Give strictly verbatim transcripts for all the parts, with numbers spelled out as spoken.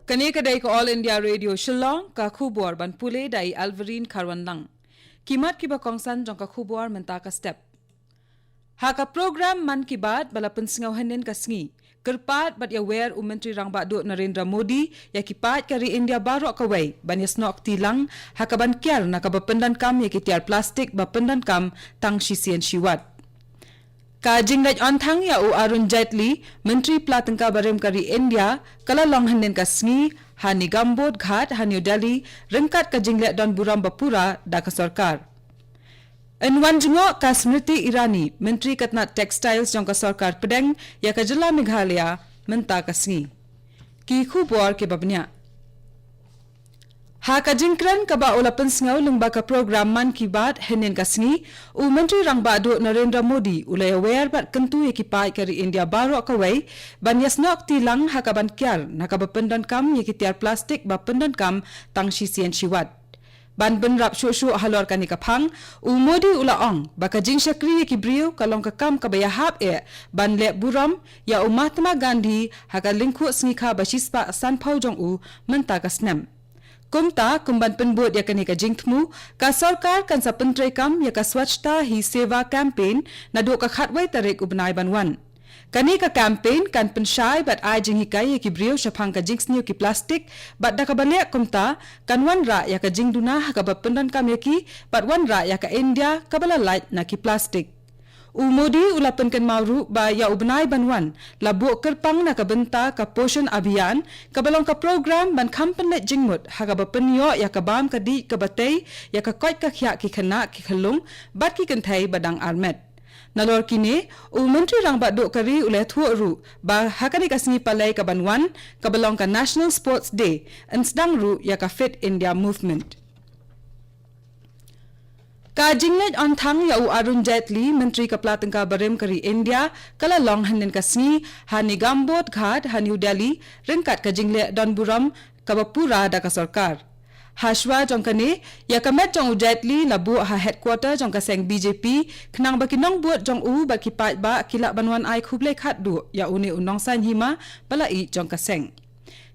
Kane ka dei ka All India Radio Shillong, ka khubor ban pule da i Alverine Kharwanlang. Ki mat kiba kongsan jong ka khubor mynta ka step. Ha ka program Mann Ki Baat ba la pynsngew hynnin ka sngi, kyrpad bad ïawer u Myntri Rangbah Duh Narendra Modi ïa ki paid ka ri India baroh kawei ban ïasnoh kti lang ha kaban kiar na kaba pyndonkam ïa ki tiar plastik ba pyndonkam tang shisien shiwat. Ka jingleit on thang ïa u Arun Jaitley, Myntri Pla Tyngka Barim ka ri India, ka la long hynnin ka sngi ha Nigambodh Ghat ha New Delhi, ryngkat ka jingleh don burom ba pura da ka sorkar. Yn wan jngoh ka Smriti Irani, Myntri ka tnat Textiles jong ka sorkar pdeng ïa ka jylla Meghalaya mynta ka sngi. Ki khubor kiba bniah. Ha ka jingkren kaba u la pynsngew lyngba ka program Mann Ki Baat hynnin ka sngi, u Myntri Rangbah Duh Narendra Modi u la ïawer bad kyntu ïa ki paid ka ri India baroh kawei ban ïasnoh kti lang ha kaban kiar na kaba pyndonkam ïa ki tiar plastik ba pyndonkam tang shisien shiwat. Ban bynrap shuh shuh halor kane ka phang, u Modi u la ong ba ka jingshakri ïa ki briew ka long ka kam kaba ïahap eh ban leh burom ïa u Mahatma Gandhi ha ka lyngkhuh sngi kha ba shispah sanphew jong u mynta ka snem. Kumta, kum ban pynbud ïa kane ka jingthmu, ka sorkar kan sa pyntreikam ïa ka Swachhata Hi Seva Campaign naduh ka khatwei tarik u bnai ban wan. Kane ka campaign kan pynshai bad ai jinghikai ïa ki briew shaphang ka jingsniew ki plastik, bad da kaba leh kumta, kan wanrah ïa ka jingduna ha kaba pyndonkam ïa ki, bad wanrah ïa ka India kaba la lait na ki plastik. U Modi u la pynkynmaw ruh ba ïa u bnai ban wan, la buh kyrpang na ka bynta ka Poshan Abhiyan, kaba long ka program ban kham pynleit jingmut ha kaba pynïoh ïa ka bam ka dih kaba tei ïa ka koit ka khiah ki khynnah ki khyllung bad ki kynthei ba dang armet. Nalor kine, u Myntri Rangbah Duh ka ri u la ïathuh ruh ba ha kane ka sngi Palei kaban wan, kaba long ka National Sports Day, yn sdang ruh ïa ka Fit India Movement. Ka jingleit on thang ïa u Arun Jaitley, Myntri ka Pla Tyngka Barim ka ri India, ka la long hynnin ka sngi ha Nigambodh Ghat ha New Delhi, ryngkat ka jingleh don burom kaba pura da ka sorkar. Hashwa jong kane, ïa ka met jong u Jaitley la buh ha headquarter jong ka seng B J P, khnang ba ki nongbud jong u bad ki paidbah ki lah ban wan ai khublei khatduh ïa une u nongsaiñ hima ba la ïeit jong ka seng.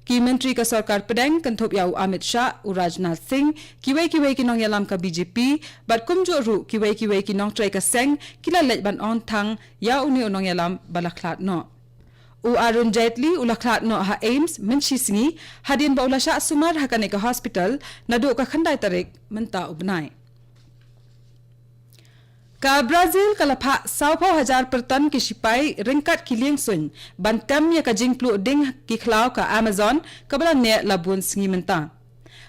Ki myntri ka sorkar pdeng kynthup ïa u Amit Shah, u Rajnath Singh, kiwei kiwei ki nongïalam ka B J P, bad kumjuh ruh kiwei kiwei ki nongtrei ka seng ki la leit ban on thang ïa une u nongïalam ba la khlad noh. U Arun Jaitley u la khlad noh ha AIIMS mynshisngi hadien ba u la shah sumar ha kane ka hospital naduh ka khyndai tarik mynta u bnai. Ka Brazil ka la phah sawphew hajar pyrton ki shipai ryngkat ki liengsuiñ ban tem ïa ka jingpluh ding ki khlaw ka Amazon kaba la neh la bun sngi mynta.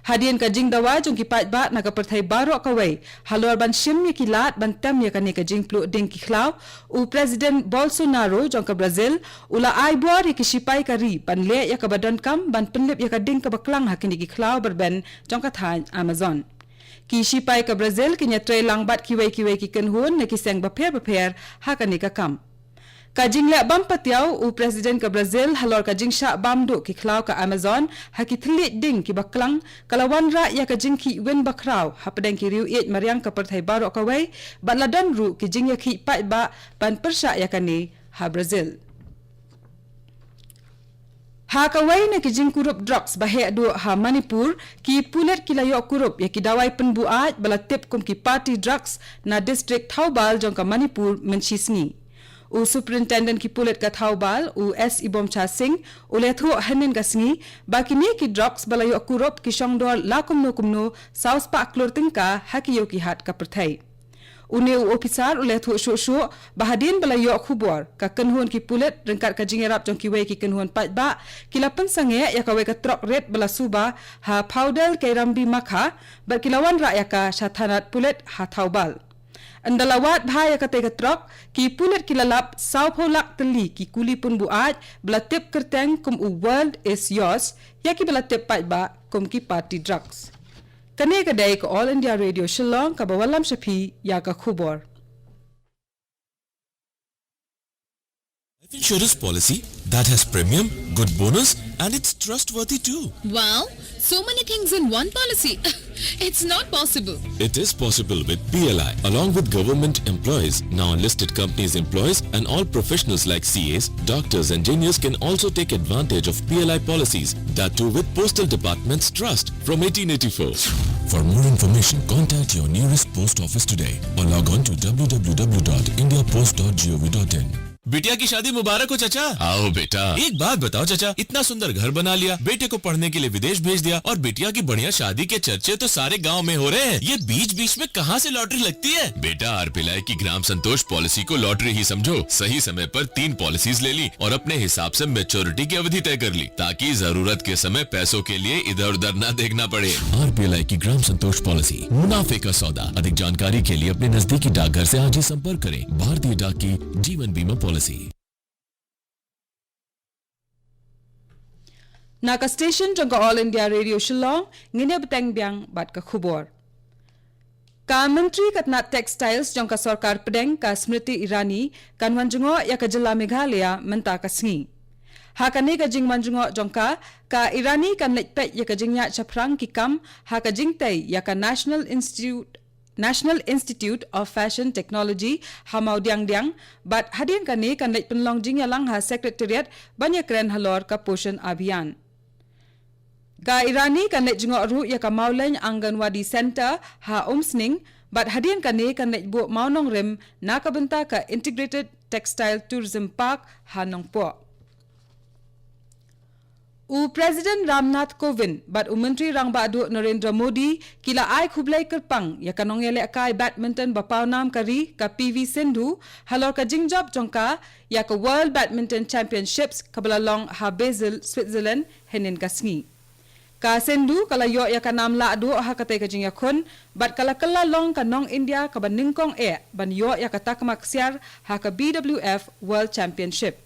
Hadien ka jingdawa jong ki paidbah na ka pyrthei baroh kawei halor ban shim ïa ki lad ban tem ïa kane ka jingpluh ding ki khlaw, u President Bolsonaro jong ka Brazil u la ai bor ïa ki shipai ka ri ban leh ïa kaba donkam ban pynlip ïa ka ding kaba klang ha kine ki khlaw byrben jong ka thaiñ Amazon. Ki shipai ka Brazil kin ïatrei lang bad kiwei kiwei ki kynhun na ki seng bapher bapher ha kane ka kam. Ka jingleh bam patiaw u President ka Brazil halor ka jingshah bam duh ki khlaw ka Amazon ha ki thylliej ding kiba klang ka la wanrah ïa ka jingkhih win bakhraw hapdeng ki riew ïeit mariang ka pyrthei baroh kawei, bad la don ruh ki jingïakhih paidbah ban pyrshah ïa kane ha Brazil. Ha kawei na ki jingkurup drugs ba heh duh ha Manipur, ki pulit ki la ïoh kurup ïa ki dawai pynbuaid ba la tip kum ki party drugs na district Thoubal jong ka Manipur mynshisngi. U Superintendent ki pulit ka Thoubal, u S Ibomcha Singh, u la ïathuh hynnin ka sngi ba kine ki drugs ba la ïoh kurup ki shong dor la kumno kumno saw spah klur tyngka ha ki ïew ki hat ka pyrthei. Une u ophisar u la ïathuh shuh shuh ba hadien ba la ïoh khubor, ka kynhun ki pulit ryngkat ka jingïarap jong kiwei ki kynhun paidbah ki la pynsangeh ïa kawei ka trok rit ba la suba ha Phaudel Keirambi Makha, bad ki la wanrah ïa ka sha thanat pulit ha Thoubal. Ynda la wad bha ïa katei ka trok, ki pulit ki la lap sawphew lak tylli ki kuli pynbuaid ba la tip kyrteng kum u World Is Yours, ïa kiba la tip paidbah kum ki party drugs. Kane ka dei ka All India Radio Shillong kaba wallam sha phi ïa ka khubor. Life insurance policy that has premium, good bonus, and it's trustworthy too. Wow, so many things in one policy. It's not possible. It is possible with P L I. Along with government employees, now listed companies' employees, and all professionals like C As, doctors, engineers can also take advantage of P L I policies. That too with Postal Department's trust from eighteen eighty-four. For more information, contact your nearest post office today or log on to w w w dot india post dot g o v dot in. बिटिया की शादी मुबारक हो चाचा। आओ बेटा। एक बात बताओ चाचा, इतना सुंदर घर बना लिया, बेटे को पढ़ने के लिए विदेश भेज दिया और बिटिया की बढ़िया शादी के चर्चे तो सारे गांव में हो रहे हैं। ये बीच बीच में कहाँ से लॉटरी लगती है? बेटा, आरपीएलआई की ग्राम संतोष पॉलिसी को लॉटरी ही समझो। सही समय पर तीन पॉलिसीज ले ली और अपने हिसाब से मैच्योरिटी की अवधि तय कर ली, ताकि जरूरत के समय पैसों के लिए इधर उधर ना देखना पड़े। आरपीएलआई की ग्राम संतोष पॉलिसी, मुनाफे का सौदा। अधिक जानकारी के लिए अपने नजदीकी डाकघर से आज ही संपर्क करें। भारतीय डाक की जीवन बीमा पॉलिसी। Na ka station jong ka All India Radio Shillong, ngin ïa bteng biang bad ka khubor. Ka Myntri ka tnat Textiles jong ka Sorkar Pdeng, ka Smriti Irani, kan wan jngoh ïa ka jylla Meghalaya mynta ka sngi. Ha kane ka jingwan jngoh jong ka, ka Irani kan leit peit ïa ka jingïaid shaphrang ki kam ha ka jingtei ïa ka National Institute National Institute of Fashion Technology ha Mawdiangdiang, bad hadien kane kan leit pynlong jingïalang ha Secretariat ban ïakren halor ka Poshan Abhiyan. Ka Irani kan leit jngoh ruh ïa ka Mawlein Anganwadi Centre ha Umsning, bad hadien kane kan leit buh mawnongrim na ka bynta ka Integrated Textile Tourism Park ha Nongpoh. U President Ramnath Kovind bad u Myntri Rangbah Duh Narendra Modi ki la ai khublei kyrpang ïa ka nongïalehkai badminton ba pawnam ka ri, ka P V Sindhu, halor ka jingjop jong ka ïa ka World Badminton Championships kaba la long ha Basel, Switzerland, hynnin ka sngi. Ka Sindhu ka la ïoh ïa ka nam lah duh ha katei ka jingïakhun, bad ka la kylla long ka nong India kaba nyngkong eh ban ïoh ïa ka takma ksiar ha ka B W F World Championship.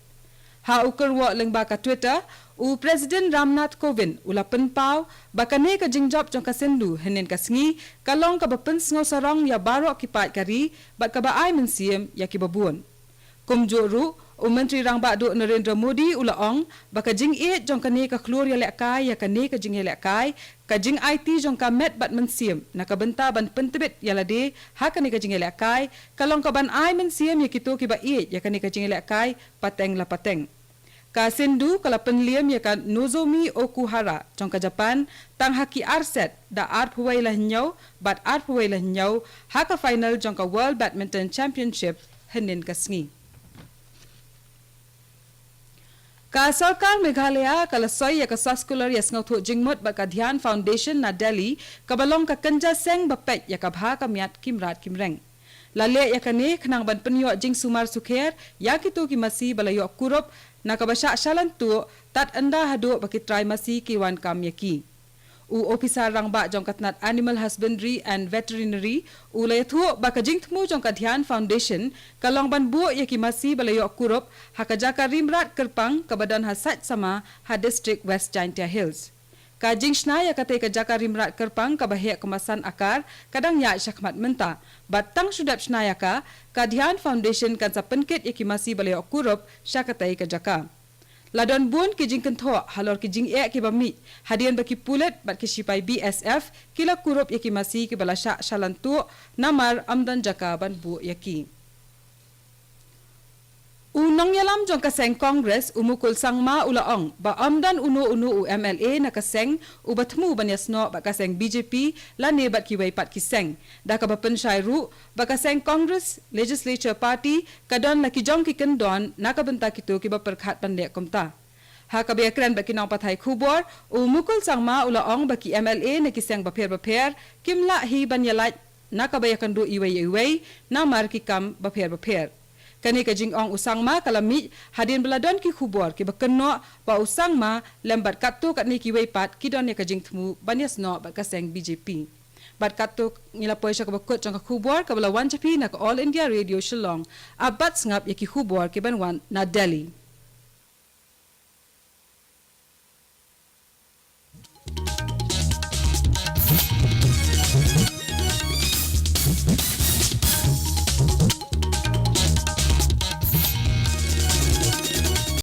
Ha u kyrwoh lyngba ka Twitter, u President Ramnath Kovind u la pynpaw ba kane ka jingjop jong ka Sindhu hynnin ka sngi ka long kaba pynsngewsarong ïa baroh ki paid ka ri bad kaba ai mynsiem ïa kiba bun. Kumjuh ruh, u Myntri Rangbah Duh Narendra Modi u la ong ba ka jingïeit jong kane ka khlur ïalehkai ïa kane ka jingïalehkai, ka jingaiti jong ka met bad mynsiem na ka bynta ban pyntbit ïa lade ha kane ka jingïalehkai, ka long kaban ai mynsiem ïa kito kiba ïeit ïa kane ka jingïalehkai pateng la pateng. Ka Sindhu ka la pynliem ïa ka Nozomi Okuhara jong ka Japan tang ha ki ar set, da arphew wei la hynñiew bad arphew wei la hynñiew, ha ka final jong ka World Badminton Championship hynnin ka sngi. Ka Sorkar Meghalaya ka la soi ïa ka Soskular Ïasngewthuh Jingmut bad ka Dhyan Foundation na Delhi, kaba long ka kynja seng ba peit ïa ka bha ka miat ki mrad ki mreng. La leh ïa kane khnang ban pynïoh jingsumar sukher ïa kito ki masi ba la ïoh kurup na kaba shah shalan tuh, tad ynda haduh ba ki trai masi ki wan kam ïa ki. U Ophisar Rangbah jong ka tnat Animal Husbandry and Veterinary u la ïathuh ba ka jingthmu jong ka Dhyan Foundation ka long ban buh ïa ki masi ba la ïoh kurup ha ka jaka ri mrad kyrpang kaba don ha Saitsama, ha District West Jaintia Hills. Ka jingshna ïa katei ka jaka ri mrad kyrpang kaba heh kumba san akar ka dang ïaid shakhmat mynta, bad tang shu dep shna ïa ka, ka Dhyan Foundation kan sa pynkit ïa ki masi ba la ïoh kurup sha katei ka jaka. La don bun ki jingkynthoh halor ki jingeh kiba mih hadien ba ki pulit bad ki shipai B S F ki la kurup ïa ki masi kiba la shah shalan tuh, namar ym don jaka ban buh ïa ki. U nongïalam jong ka seng Congress, u Mukul Sangma, u la ong ba ym don uno uno u M L A na ka seng uba thmu ban ïasnoh bad ka seng B J P lane bad kiwei pat ki seng, da kaba pynshai ruh ba ka seng Congress Legislature Party ka don la ki jong ki kyndon na ka bynta kito kiba pyrkhat ban leh kumta. Ha kaba ïakren bad ki nongpathai khubor, u Mukul Sangma u la ong ba ki M L A na ki seng bapher bapher kim lah hi ban ïalait na kaba ïakynduh iwei ïa iwei namar ki kam bapher bapher. Kane ka jingong u Sangma ka la mih hadien ba la don ki khubor kiba kynnoh ba u Sangma lem bad katto katne kiwei pat ki don ïa ka jingthmu ban ïasnoh bad ka seng B J P. Bad katto ngi la poi sha kaba kut jong ka khubor kaba la wan sha phi na ka All India Radio Shillong. Ap bad sngap ïa ki khubor kiban wan na Delhi.